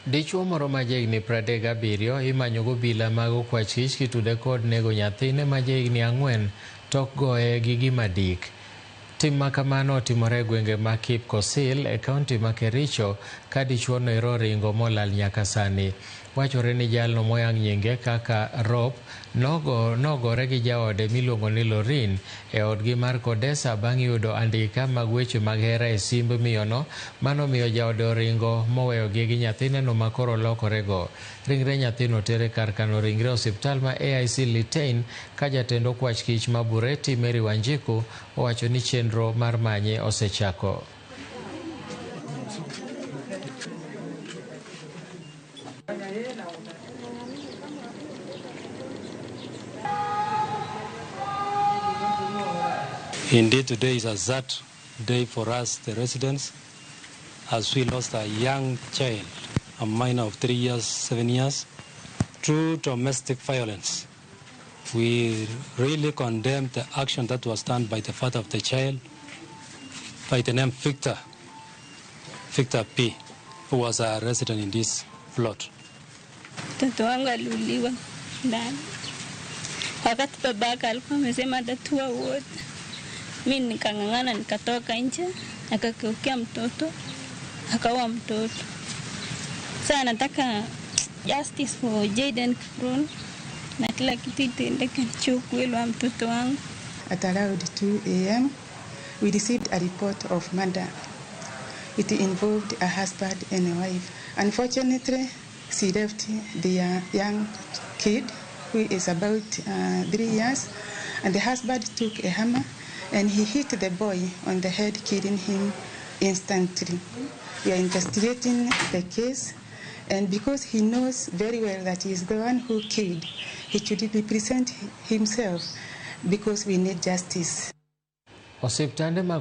Dichuo moro ma jahigni 37 imanyo gobila mag okwach kich kitude kod nego nyathine ma jahigni 4 tok goye gi gima dik. Tim ma kamano otimore e gwenge ma Kipkosil e kaunti ma Kericho ka dichuo no ero oringo molal nyaka sani. Wachore ni jalno moyang nyinge kaka Rop nogore gi jaode miluongo ni Lorin e odgi mar Kodesa bang' yudo andika mag weche mag hera e simb miyono manomiyo jaode oringo moweyogi gi nyathineno ma koro lokorego. Ringre nyathino oter e kar kano ringre osiptal ma AIC Litein ka jatend okwach kich ma Bureti Mary Wanjiku owacho ni chenro mar manye osechako. Indeed, today is a sad day for us, the residents, as we lost a young child, a minor of 3 years, 7 years, through domestic violence. We really condemn the action that was done by the father of the child, by the name Victor, Victor P, who was a resident in this plot. Mtoto wangu aliuliwa ndani wakati babaka alikuwa amesema atatua wote. Mi nikang'ang'ana nikatoka nje, akakeukia mtoto, akaua mtoto. Sasa nataka justice for Jayden Kiprono na kila kitu itendeke nichukue ukweli wa mtoto wangu. At around 2 a.m. we received a report of murder. It involved a husband and a wife. Unfortunately, she left the young kid who is about 3 years, and the husband took a hammer and he hit the boy on the head, killing him instantly. We are investigating the case, and because he knows very well that he is the one who killed, he should represent himself because we need justice. Osiptande mag